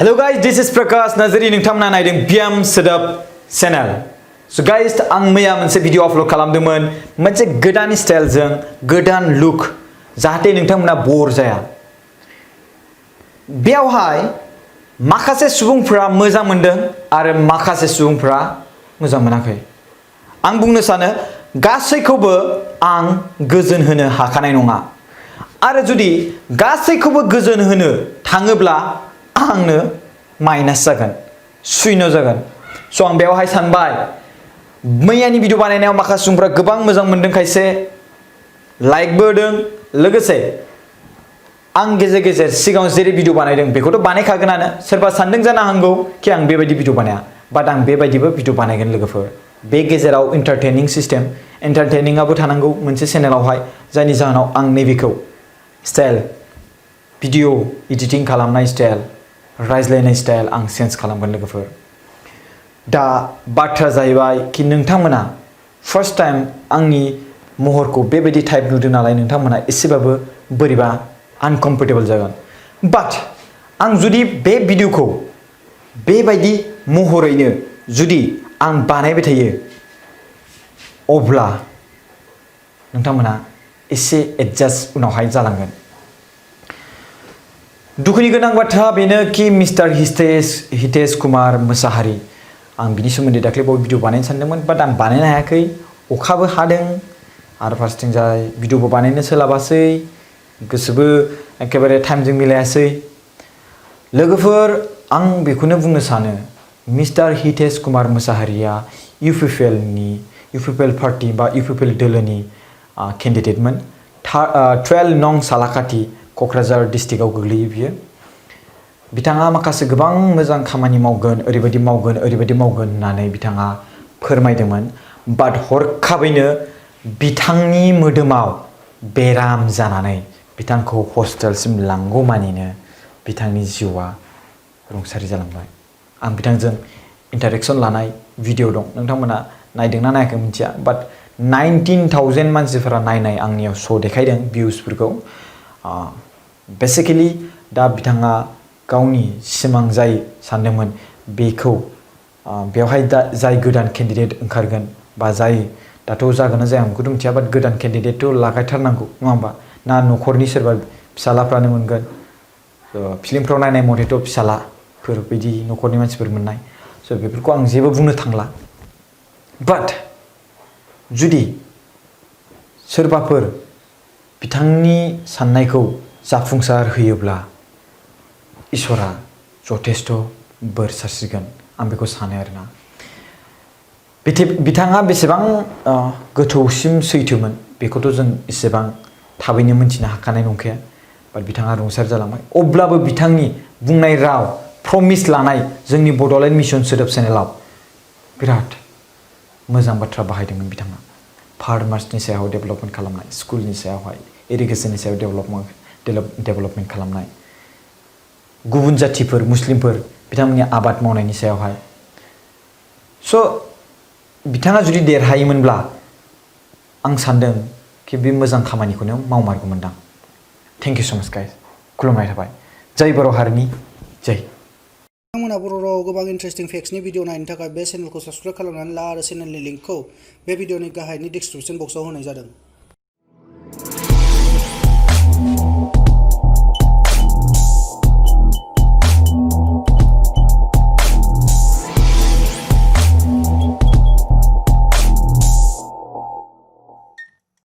Hello guys, this is Prakash Nazari नोंथांमोना नायदों बियाम सोदोब चेनेल। So guys, आं मैया मोनसे भिडिअ आपल'ड खालामदोंमोन मोनसे गोदान स्टाइलजों गोदान लुक जाहाथे नोंथांमोना बोर जाया। बेयावहाय माखासे सुबुंफोरा मोजां मोनदों आरो माखासे सुबुंफोरा मोजां मोनाखै। आं बुंनो सानो गासैखौबो आं गोजोन होनो हाखानाय नङा। आरो जुदि गासैखौबो गोजोन होनो थाङोब्ला आंनो माइनास जागोन, सुइनो जागोन। स' आं बेवहाय सानबाय मैयानि भिडिअ बानायनायाव माखासे सुबुंफोरा गोबां मोजां मोनदों, खायसे लाइकबो होदों। लोगोसे आं गेजेर गेजेर सिगाङाव जेरै भिडिअ बानायदों बेखौथ' बानायखागोनानो। सोरबा सानदों जानो हागौ कि आं बेबायदि भिडिअ बानाया, बाट आं बेबायदिबो भिडिअ बानायगोन लोगोफोर। बे गेजेराव एन्टारटेनिं सिस्टेम, एन्टारटेनिंआबो थानांगौ मोनसे चेनेलावहाय, जायनि जाहोनाव आं नैबेखौ स्टाइल, भिडिअ एडिटिं खालामनाय स्टाइल, रायज्लायनाय स्टाइल आं चेन्ज खालामगोन लोगोफोर। दा बाथ्रा जाहैबाय कि नोंथांमोना फार्स्ट टाइम आंनि महरखौ बेबायदि टाइप नुदों नालाय नोंथांमोना एसेबाबो बोरैबा आनकम्फर्टेबल जागोन। बाट आं जुदि बे भिडिअखौ बेबायदि महरैनो जुदि आं बानायबाय थायो अब्ला नोंथांमोना एसे एडजास्ट उनावहाय जालांगोन। दुखुनि गोनां बाथ्रा बेनो कि मिस्टार हितेश कुमार मोसाहारी, आं बिनि सोमोन्दै दाख्लै बावै भिडिअ बानायनो सानदोंमोन, बाट आं बानायनो हायाखै। अखाबो हादों आरो फारसेथिंजाय भिडिअबो बानायनो सोलाबासै, गोसोबो एखेबारे टाइमजों मिलायासै। लोगोफोर आं बेखौनो बुंनो सानो mister Hitesh Kumar Mosahary UPPL party बा इउपिपिएल दोलोनि केन्डिडेटमोन। 12 नं सालाकाति क'क्राझार डिस्ट्रिक्टआव गोग्लैयो बियो। बिथाङा माखासे गोबां मोजां खामानि मावगोन, ओरैबायदि मावगोन ओरैबायदि मावगोन होननानै बिथाङा फोरमायदोंमोन। बाट हरखाबैनो बिथांनि मोदोमाव बेराम जानानै बिथांखौ हस्पिटालसिम लांगौमानिनो बिथांनि जिउआ रुंसारि जालांबाय। आं बिथांजों इन्टारेक्सन लानाय भिडिअ दं, नोंथांमोना नायदोंना नायाखै मिथिया, बाट 19,000 मानसिफोरा नायनाय आंनियाव श' देखायदों भिउसफोरखौ। बेसिकेलि दा बिथाङा गावनि सिमां जाय सानदोंमोन बेखौ बेवहाय दा जाय गोदान केन्डिडेट ओंखारगोन बा जाय दाथ' जागोन ना जाया आं बेखौथ' मिथिया, बाट गोदान केन्डिडेटथ' लागायथारनांगौ नङा होमबा? ना न'खरनि सोरबा फिसालाफ्रानो मोनगोन। फिल्मफ्राव नायनाय मथेथ' फिसालाफोर बिदि न'खरनि मानसिफोर मोननाय। स' बेफोरखौ आं जेबो बुंनो थांला। बाट जुदि सोरबाफोर बिथांनि साननायखौ जाफुंसार होयोब्ला इसोरा जथेस्थ' बोर सारस्रिगोन, आं बेखौ सानो आरोना। बिथाङा बेसेबां गोथौसिम सैथोमोन बेखौथ' जों एसेबां थाबैनो मोनथिनो हाखानाय नंखाया, बाट बिथाङा रुंसार जालांबाय। अब्लाबो बिथांनि बुंनाय राव, प्रमिस लानाय जोंनि बड'लेण्ड मिशन सोदोब चेनेलाव बिराद मोजां बाथ्रा बाहायदोंमोन बिथाङा। फार्मार्सनि सायाव डेभेलपमेन्ट खालामनाय, स्कुलनि सायावहाय इरिगेसननि सायाव डेभेलपमेन्ट खालामनाय, गुबुन जाथिफोर मुस्लिमफोर बिथांमोननि आबाद मावनायनि सायावहाय। स' बिथाङा जुदि देरहायोमोनब्ला आं सानदों कि बे मोजां खामानिखौनो मावमारगौमोनदां। थेंक इउ स' माच गाइस, खुलुमनाय थाबाय। जय बर' हारिनि जय। नोंथांमोना बर' रावाव गोबां इन्टारेस्टिं फेक्ट्सनि भिडिअ नायनो थाखाय बे चेनेलखौ साबस्क्राइब खालामनानै ला आरो चेनेलनि लिंकखौ बे भिडिअनि गाहायनि डिसक्रिपसन बक्सआव होनाय जादों।